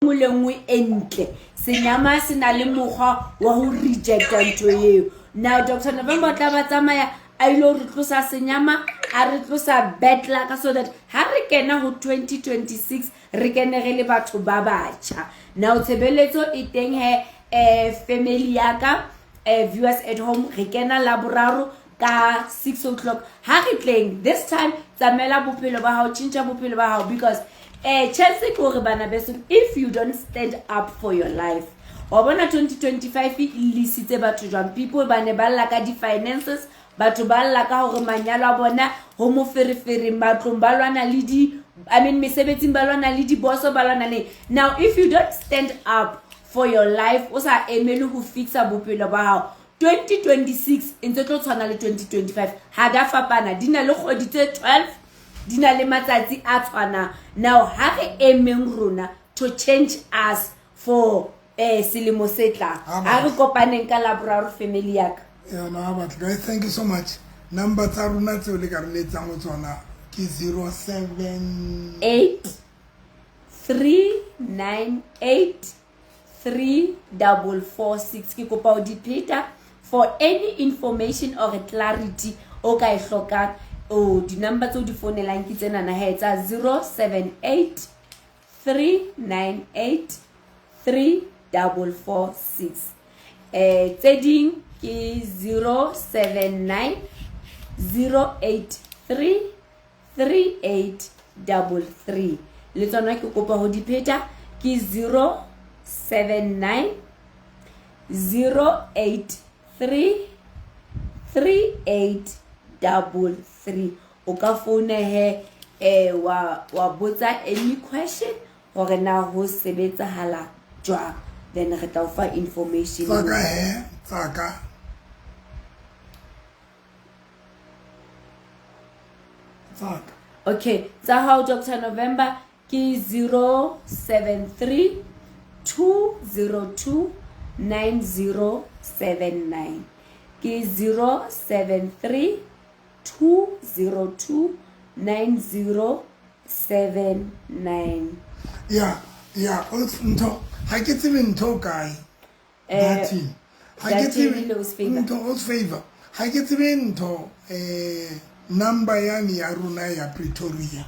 Nngwe le nngwe e ntle senyama se na le mokgwa wa ho rejecta ntho eo. Now Dr November o tla ba tsamaya a ile re tlosa senyama, a re tlosa bad luck, so that ha re kena ho 2026 re kene re le batho ba batjha. Now tshebeletso e teng he, family ya ka, viewers at home, re kena Laboraro ka 6 o'clock. Ha re tleng this time, tsamaela bophelo ba hao, tjhentjha bophelo ba hao, because chance ke hore bana beso, if you don't stand up for your life, wa bona 2025 e lisitse batho jwang. People ba ne ba lla ka di-finances, batho ba lla ka hore manyalo a bona ho moferefere, matlong ba lwana le di, I mean, mesebetsing ba lwana le diboso, ba lwana le. Now if you don't stand up for your life, o sa emele ho fixa bophelo ba hao, 2026 e ntse tlo tshwana le 2025. Ha da fapana, di na le kgwedi tse 12, di na le matsatsi a tshwanang. Now ha re emeng rona to change us for selemo se tlang. Ha re kopaneng ka Laboraro, family ya ka. Yona ha batho. Guys, thank you so much. Number tsa rona tseo le ka re letsang ho tsona ke 07 8 3 9 8 3 4 4 6. Ke kopa ho di pheta for any information or clarity o ka e hlokang. O di-number tseo di fonelang ke tsenana he tsa 078 398 3446. Tse ding ke 079 083 3833. Le tsona ke kopa ho di pheta, ke 079 083 3833. O ka founa he, wa botsa any question hore na ho sebetsahala jwang, then re tla o fa information. Tsaka he, tsaka tsaka. Okay, tsa hao Dr November ke 073 202 9079, ke 073 202 9079. Ya, o ntho ha ke tsebe ntho o kae. Datin ha ke Datin tsebe le Osfavor. Ntho Osfavor, ha ke tsebe ntho, number yane ya rona ya Pretoria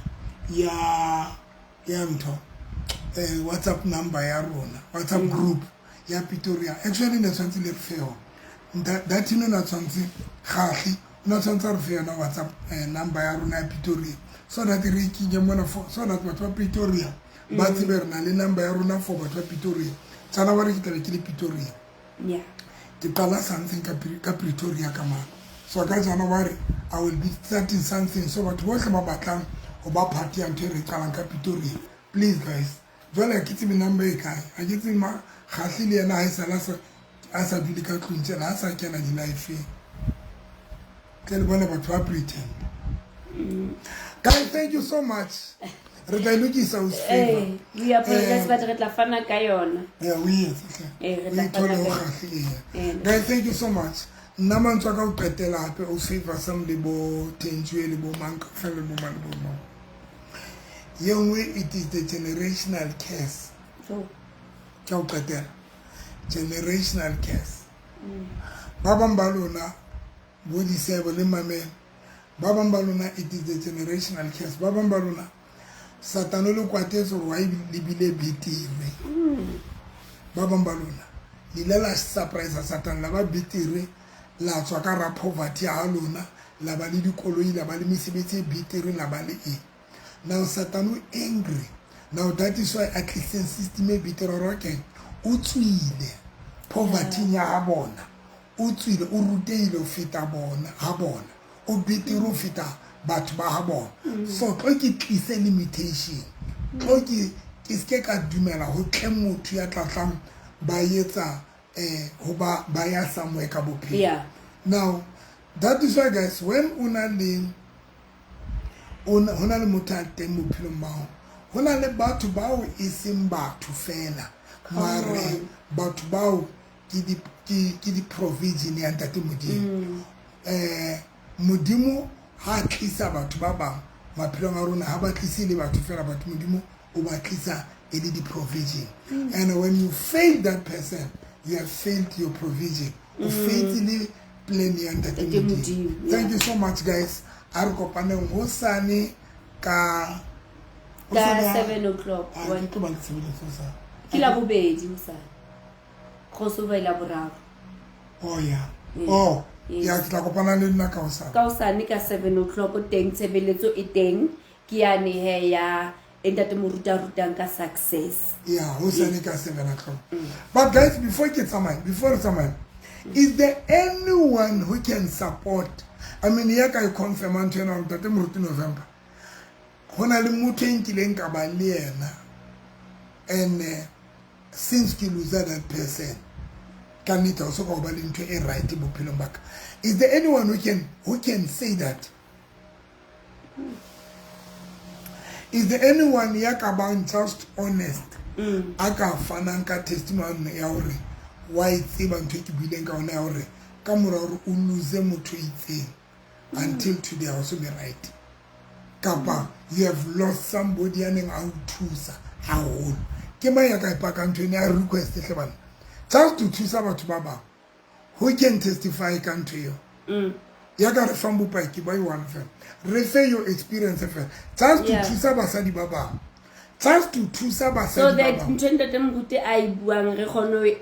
ya ntho, WhatsApp number ya rona, WhatsApp group ya Pretoria. Actually ne tshwanetse le re fe yona. Datin o na tshwanetse gahle, o na tshwanetse a re fe yona WhatsApp number ya rona ya Pretoria, so that re e kenye mona so that batho ba Pretoria ba tsebe re na le number ya rona for batho ba Pretoria. January ke tlabe ke le Pretoria. Ke qala something ka Pretoria ka mane. So ka January I will be starting something, so batho bohle ba batlang ho ba part ya ntho e re qalang ka Pretoria, please guys. Jwale ha ke tsebe number e kae, ha ke tsebe ma gahle le yena ha e sala a sa dule ka tlung tjena, ha sa kena di-lifeng tle le bone batho ba pretend. Guys, thank you so much. Re tla e lokisa, o We apologize, but re tla fana ka yona. Yeah, o etse hle. Eh, re O tla ithole fana ho ka gahle eya. Eh. Guys, thank you so much. Nna mantswe a ka ho qetela hape, o Favor Sam le bo Thenjiwe le bo mang kaofela le bo mang le bo mang, ye nngwe, it is the generational curse. So Ke ho qetela, generational curse. Ba bang ba lona bo disebo le mamela, ba bang ba lona it is the generational curse. Ba bang ba lona Satane o le kwatetse hore wa lebile betere. Ba bang ba lona le ile la surprise Satane, la ba betere, la tswa ka ra poverty ya lona, la ba le dikoloi, la ba le mesebetsi e betere, la ba le eng. Now Satan o angry. Now that is why a tlisitseng system e betere hore okay, o tswile poverty ya ha bona, o tswile, o rutehile ho feta bona, ha bona o betere ho feta batho ba ha bona. So tlo ke tlise limitation, tlo ke seke ka dumela ho tle motho ya tlatlang ba etsa ho ba ya somewhere ka bophelo. Now that is why guys, when o na le ho na le motho a teng bophelong ba hao, ho na le batho bao e seng batho fela, mare batho bao ke di-provision ya ntate Modimo. Modimo ha tlisa batho ba bang maphelong a rona, ha ba tlise le batho fela, batho Modimo o ba tlisa e le di-provision. And when you fail that person, you have failed your provision, o failed le plan ya Ntate Ntate Modimo. Modimo, Thank yeah. you so much, guys. A re kopaneng hosane ka Ka hosane 7 o'clock. Ah, ke tlo ba le tshebeletso hosane. Ke la bobedi hosane, crossover e la boraro. Oh yeah, oh. Yes. Ya, ke tla kopana le nna ka hosane. Ka hosane ka 7 o'clock teng, tshebeletso e teng, ke yane he ya e ntate moruti a rutang ka success. Yeah, hosane ka 7 o'clock. But guys, before ke tsamaya, before re tsamaya, is there anyone who can support, I mean, ya ka e confirma ntho ena hore Ntate Moruti November, ho na le motho e nkileng ka ba le yena, and since ke lose that person, ka nnete ha o soka ho ba le ntho e right bophelong ba ka. Is there anyone who can say that? Is there anyone ya ka bang just honest, a ka fanang ka testimony ya hore wa e tseba ntho e ke buileng ka yona, ya hore ka mora hore o lose motho e itseng, until today ha o so be right, kapa you have lost somebody ya neng a o thusa haholo? Ke mang ya ka e pakang ntho ene? A request hle bana, just to thusa batho ba bang. Who can testify ka ntho eo, ya ka re fang bopaki ba one fela, re fe your experience fela, just to thusa basadi ba bang, just to thusa so basadi ba that bang? Ntho e ntate moruti a e buang, re kgone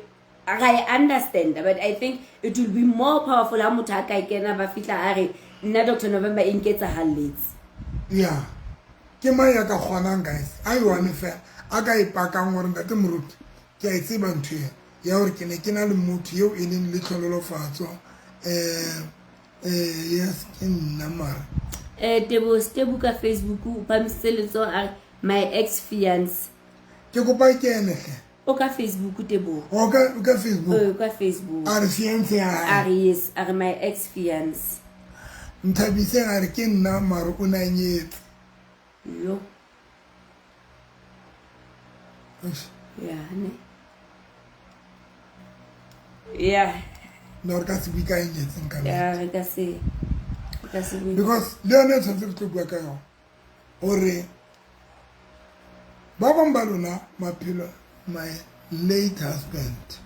ra e understand, but I think it will be more powerful ha motho a ka e kena, ba fihla a re, "Nna Dr November e nketsahalletse." Yeah, ke mang ya ka kgonang, guys? A e one fela a ka e pakang gore, "Ntate Moruti, ke a e tseba ntho ena ya gore ke ne ke na le motho eo e leng le tlhololofatso." Yes, ke nna mare. Tebo Stebu ka Facebook o phamisitse letsoho, a re, "My ex fiance." Ke kopa ke ene hle. O ka Facebook, Tebo. O ka Facebook? O ka Facebook. A re fiance ya A hae. re yes, a re, "My ex fiance." Nthabiseng a re, "Ke nna, mare o na nyetse." Yo. Eish. Ya ne, ya. No, re ka se bue ka e nyetseng ka nnete. Ya, re ka se bue. Because le yone e tshwanetse re tlo bua ka yona, gore ba bangwe ba lona maphelo, my late husband.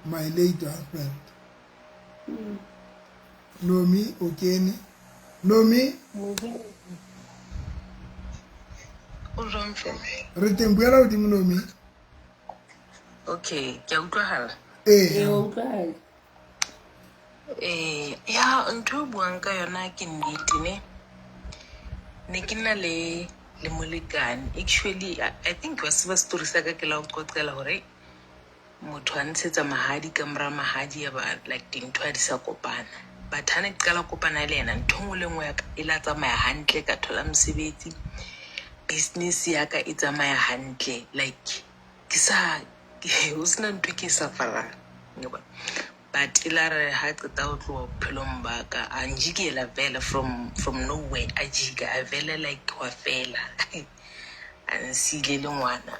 My late husband. Nomi o kene, Nomi. O jwang fela? Re teng, buela godimo, Nomi. Okay, ke a utlwahala. Ee. Ee, wa utlwahala. Ya, ntho e buang ka yona ke nnete ne. Ne ke na le molekane. Actually, I think wa tseba story sa ka, ke la o qoqela hore motho a ntshetsa mahadi ka mora mahadi, ya ba like dintho ha di sa kopana. But ha ne ke qala kopana le yena, ntho e nngwe le nngwe ya ka e la tsamaya hantle, ka thola mosebetsi, business ya ka e tsamaya hantle, like ke sa ho sena ntho e ke e suffer-ang. But e la re ha qeta ho tloha bophelong ba ka, a njikela vele from nowhere, a jika a vele, like wa fela, a nsiile le ngwana.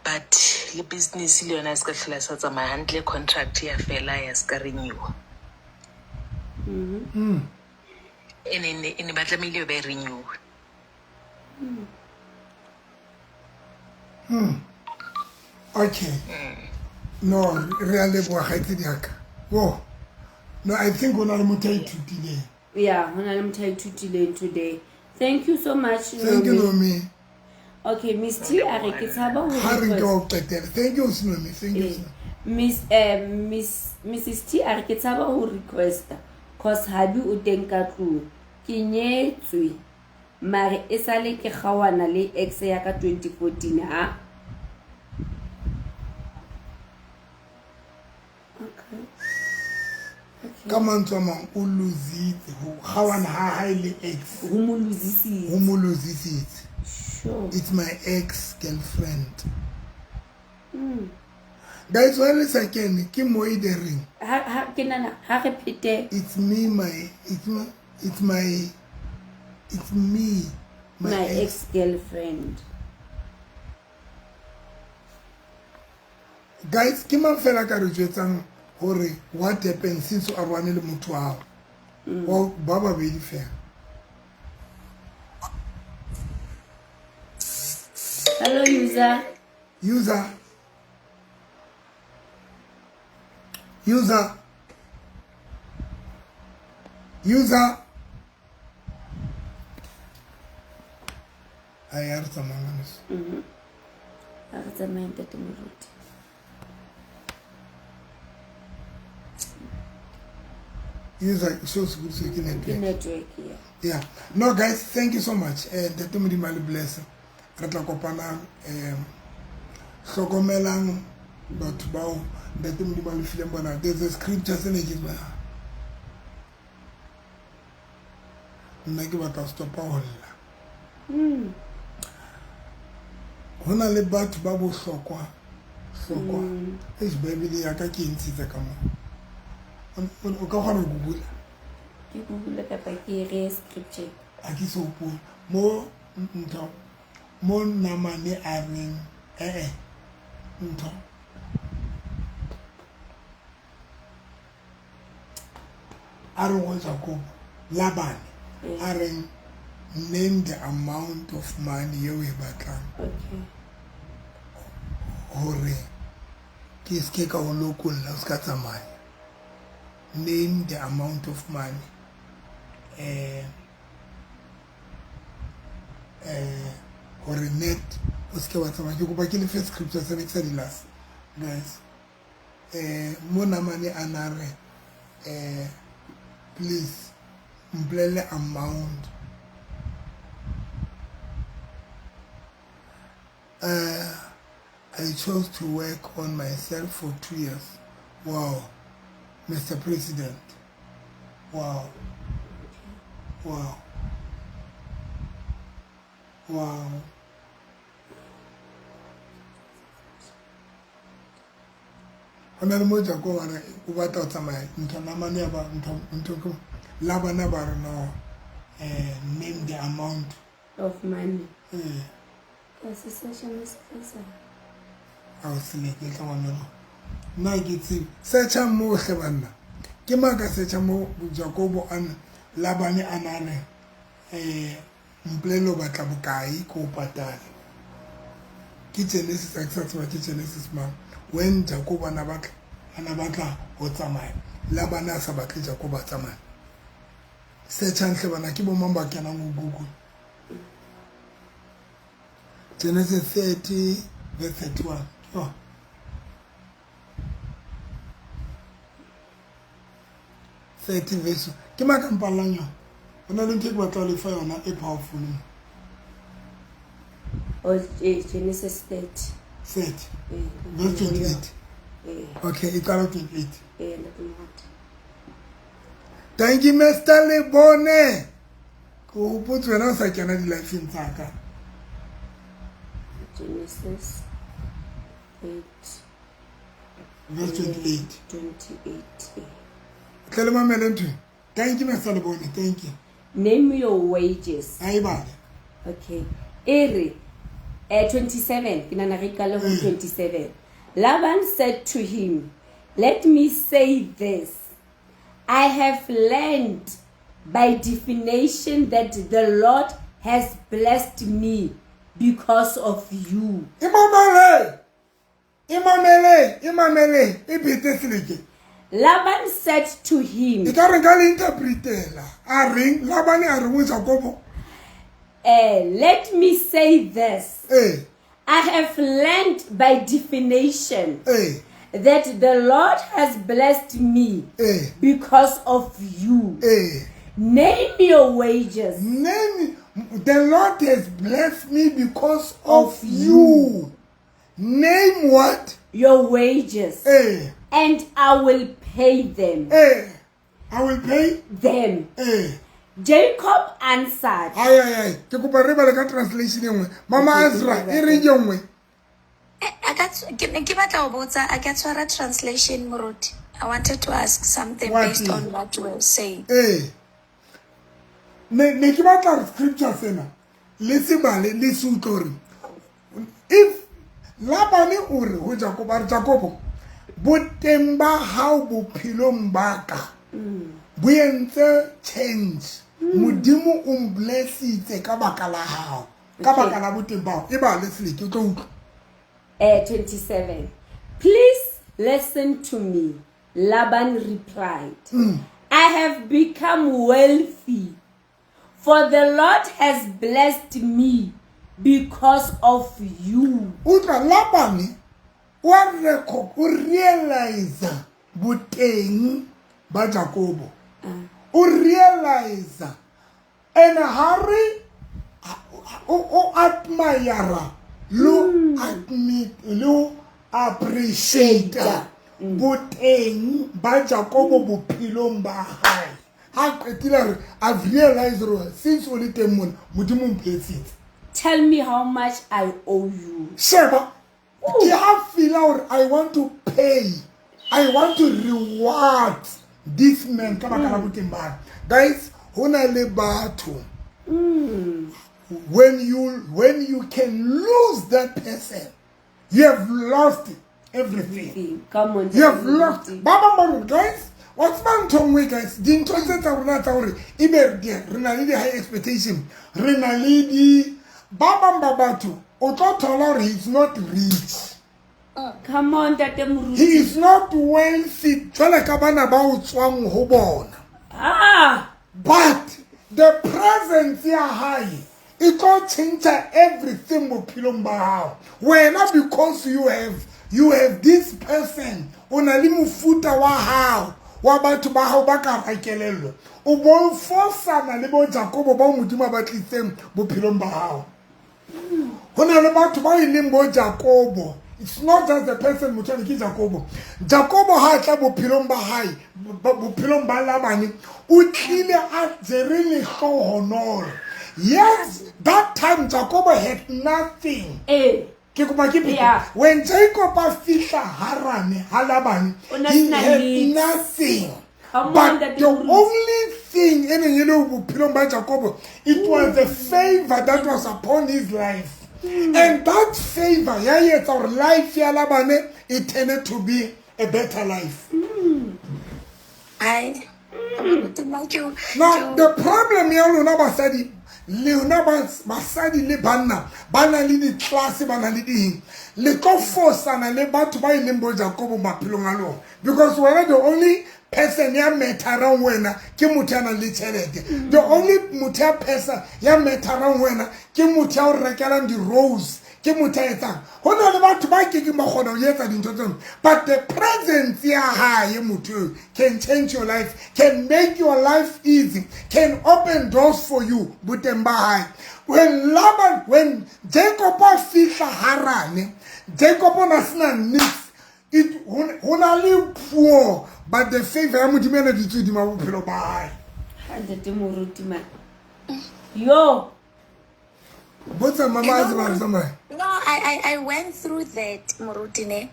But le business le yona e se ka tlhola e sa tsamaya hantle, contract ya fela, ya se ka renewa. E ne ba tlamehile ba e renewe. Okay, no, re a leboga, kgaitsedi yaka. Wo, no, I think go na le motho a ithutileng. Yeah, ho na le motho a ithutileng today. Thank you so much. Thank you. Nomi. Nomi. Okay, Miss T a re, ke tshaba ho Ha re nke request. wa o qetela. Thank you, Snomi, thank you. Snomi. Miss Mrs T a re, ke tshaba ho requesta cause habi o teng ka tlung, ke nyetswe, mare e sale ke kgaoana le ex ya ka 2014 ha. Okay. Ka mantswe a mang, o lositse ho kgaoana ha hae le ex. Ho mo losisitse. Ho mo losisitse. Sure. It's my ex girlfriend, guys. Wa le sa kene ke mo e dereng. Ha ke nana ha re phete. It's me my it's my it's my it's me my, My ex. Ex girlfriend. Guys, ke mang fela ka re jwetsang hore what happened since o arohane le motho wa hao? Ba babedi fela. Hello user. User. User. User. Ai a re tsamayang ngwaneso. A re tsamaye ntate Moruti. User so se ke Ke network. network yeah. Yeah. No guys, thank you so much. Ntate Modimo a le bless. Re tla kopanang hlokomelang batho bao ntate Modimo a le fileng bona. There's a scripture se ne ke ba. Nna ke batla ho stopa ho lla. Ho na le batho ba bohlokwa hlokwa. Eish, Bible ya ka ke e ntshitse ka moo. O ka kgona ho Google? Ke Google kapa ke re scripture. Ha ke so hopole. Mo ntho mo namane a reng ntho a reng ho Jakobo Labane a reng name the amount of money eo e batlang. Okay. Hore ke se ke ka o lokolla o se ka tsamaya. Name the amount of money. Hore net o se ke wa tsamaya. Ke kopa ke le fe scripture se ne ke sa di last guys. Mo namane a na re please mpolelle amount. I chose to work on myself for 2 years. Wow, Mr. President. Wow. Wow. Wow. Ho na le mo Jakobo a re o batla ho tsamaya ntho namane ya ba ntho ntho ke la bana ba re no name the amount of money. Ka se searcha mo se tla. A o seleke tla ngwana. Nna ke tsebe. Searcha mo hle banna. Ke mang ka searcha mo Jakobo a Labane a na re mpolelle o batla bokae ko o patale. Ke Genesis a ke sa tseba ke Genesis mang. When Jakobo a na batla ho tsamaya, Labane a sa batle Jakobo a tsamaya. Searchang hle bana ke bo mang ba kenang ho Google. Genesis 30 verse 31. Oh. 30 verse. Ke mang ka mpallang yona? Ho na le ntho e ke batla ho le fa yona e powerful. Oh, Genesis 30. 30. Verse 28. Okay, e qala 28. Ntate Moruti. Thank you, Mr. Lebone. Ko hopotse wena o sa kena di-lifeng tsa ka. Genesis 8 verse 28. 28. Tle le mamele ntho. Thank you, Mr. Lebone. Thank you. Name your wages. A e bale. Okay. Ere 27. Ke nahana re qale ho 27. Laban said to him, let me say this. I have learned by divination that the Lord has blessed me because of you. Imamele! Imamele! Imamele! E bete seleke. Laban said to him, E ka re nka le interpretela. A reng? Laban a re ho Jakobo. Let me say this. I have learned by divination that the Lord has blessed me because of you. Name your wages. Name the Lord has blessed me because of you. Name what? Your wages. And I will pay them. I will pay them. Jacob answered. Ay ay ay. Ke kopa re bale ka translation e nngwe. Mama Azra e re ke nngwe. Ke batla ho botsa, a ka tshwara translation Moruti. I wanted to ask something What based on what you were saying. Ne ke batla scripture sena. Le se bale le se utlwe hore if Labane o re ho Jakobo, a re Jakobo, boteng ba hao bophelong ba ka bo entse change. Modimo o mblessitse ka baka la hao. Ka baka la boteng bao e ba le seleke o tlo utlwa. 27. Please listen to me, Laban replied. I have become wealthy, for the Lord has blessed me because of you. Utlwa, Labane o a record, o realize boteng ba Jakobo, o realize and ha re o admire lo admit lo appreciate boteng ba Jakobo bophelong ba hae. Ha qetile re, I've realized gore since o le teng mona, Modimo o mphetsitse. Tell me how much I owe you. Sheba, ke ha feela gore I want to pay, I want to reward this man ka baka la boteng ba hae. Guys, ho na le batho, when you can lose that person, you have lost everything. Come on. You have lost. Ba bang ba rona, guys, wa tseba ntho nngwe, guys, dintho tse tsa rona tsa gore ebe re na le di-high expectation, re na le di ba bang ba batho, o tlo thola gore he's not rich. Come on, Ntate Moruti. He is not wealthy jwale ka bana ba o tswang ho bona. But the presence ya hae e tlo change everything bophelong ba hao wena, because you have this person, o na le mofuta wa hao wa batho ba hao ba ka rakelello, o bo fosana le bo Jakobo bao Modimo a ba tlisitseng bophelong ba hao. Ho na le batho ba e leng bo Jakobo. It's not just the person, motho ane ke Jakobo. Jakobo ha tla bophelong ba hae, bophelong ba Labane, o tlile a jere lehlohonolo. Yes, that time Jakobo had nothing. Ke kopa ke phete. When Jacob a fihla Harane ha Labane, O na he sena had niks. nothing. Come on, But Ntate the Moruti. only thing e neng e le bophelong ba Jacobo, it was the favor that was upon his life, and that favor ya etsa gore life ya Labane e turned to be a better life. Hi. Thank you. Now the problem ya lona basadi, lona basadi le banna ba na le di-class, ba na le ding, le tlo fosana le batho ba e leng bo Jakobo maphelong a lona, because wena, the only person ya matterang wena ke motho ya nang le tšhelete. The only motho ya person ya matterang wena ke motho ya o rekelang di-rose, ke motho ya etsang. Ho na le batho ba kekeng ba kgona ho etsa dintho tseno, but the presence ya hae motho eo can change your life, can make your life easy, can open doors for you, boteng ba hae. When Laban, when Jacob a fihla Harane, Jacob o na sena niks. It ho na le poor, but the favor ya Modimo ene dutse hodima bophelo ba hae. Ha, Ntate Moruti man. Yo. Botsa mama a tseba re tsamaya. No, I went through that, Moruti ne.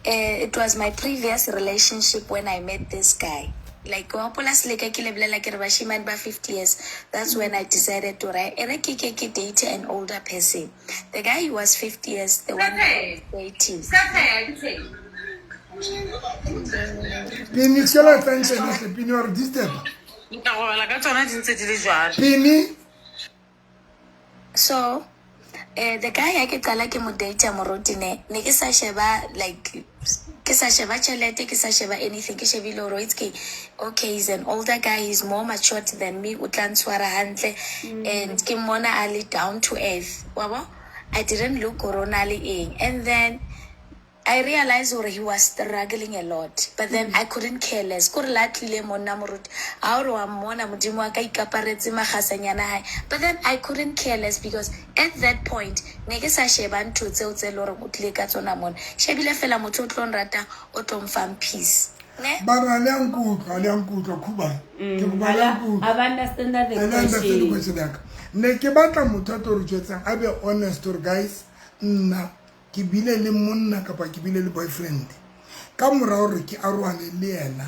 It was my previous relationship when I met this guy. Like, wa hopola seleka ke le bolela ke re bashimane ba 50 years. That's when I decided to write. Ere ke date an older person. The guy, he was 50 years, the one I was dating. Pini se la attention hle, Pini wa re disturb. Nka robala ka tsona di ntse di le jwalo. Pini. So, the guy ya ke qala ke mo date Moruti ne, ne ke sa sheba, like ke sa sheba tjhelete, ke sa sheba anything, ke shebile hore it's ke okay, he's an older guy, he's more matured than me, o tla ntshwara hantle, and ke mmona a le down to earth, wa bo. I didn't look hore o na le eng, and then I realized hore he was struggling a lot, but then I couldn't care less. Kore la tlile monna Moruti, a ore wa mmona Modimo wa ka ikaparetse magasanyana hae, but then I couldn't care less because at that point ne ke sa sheba ntho tseo tse le hore o tlile ka tsona mona, shebile fela motho o tlo nratang, o tlo mfang peace ne. Bara le a nkutlwa, le a nkutlwa khuba, ke kopa le a nkutlwa. I've understand the I understand the question. Question ya ka. Ne ke batla motho a tlo re jwetsang, a be honest gore, guys, nna ke bile le monna kapa ke bile le boyfriend, ka mora hore ke arohane le yena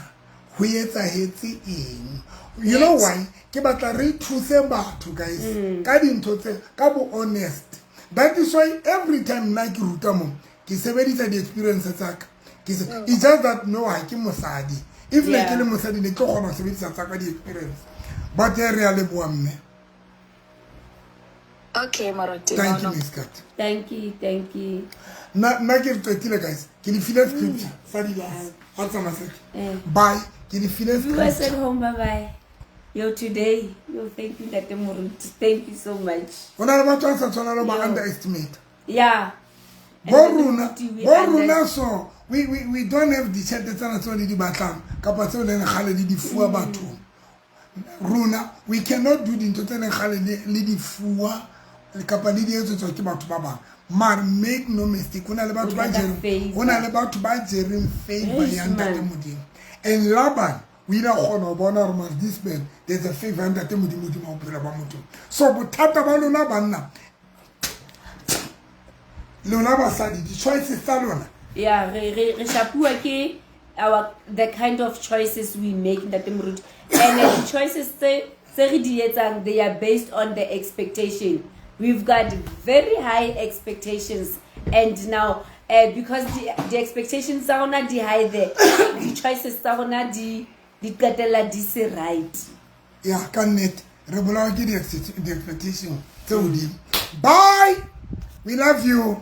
ho etsahetse eng. You know why ke batla re thuse batho, guys, ka dintho tse ka bo honest. That is why every time nna ke ruta mo, ke sebedisa di-experience tsa ka. Ke it's just that no, ha ke mosadi. If ne ke le mosadi, ne ke tlo kgona ho sebedisa tsa ka di-experience, but re a leboha mme. Okay, moruti. Thank No, you, no. Miss Kat. Thank you, thank you. Nna ke re qetile, guys. Ke le file scripture sa di-last ga tsamaya seke. Bye, ke le file Viewers at scripture. home, bye bye. Yo, today, yo, thank you, Ntate Moruti. Thank you so much. Go na le batho ba sa tshwana le ba Yo. underestimate. Yeah. Bo And Ntate rona, Moruti, we bo rona, so we don't have ditšhelete tsena tseo le di batlang kapa tseo leng kgale le di fuwa bathong. Rona we cannot do dintho tse leng kgale le di fuwa kapa le di etsetswa ke batho ba bang. Mare make no mistake, go na le batho ba O tla ka jereng, favour. go na le batho ba jereng favor Eish, ya Ntate man. Modimo. And Laban o ile a kgona go bona gore mare this man, there's a favor ya Ntate Modimo hodima bophelo ba motho. So bothata ba lona banna, lona basadi, di-choices tsa lona. Yeah, re shapuwa ke our the kind of choices we make, Ntate Moruti. And the choices tse re di etsang, they are based on the expectation. We've got very high expectations, and now because the expectations tsa rona di high there, the choices tsa rona di qetella di se right. Ya, ka nnete re bolawa ke di-expectation tse godimo. Bye, we love you.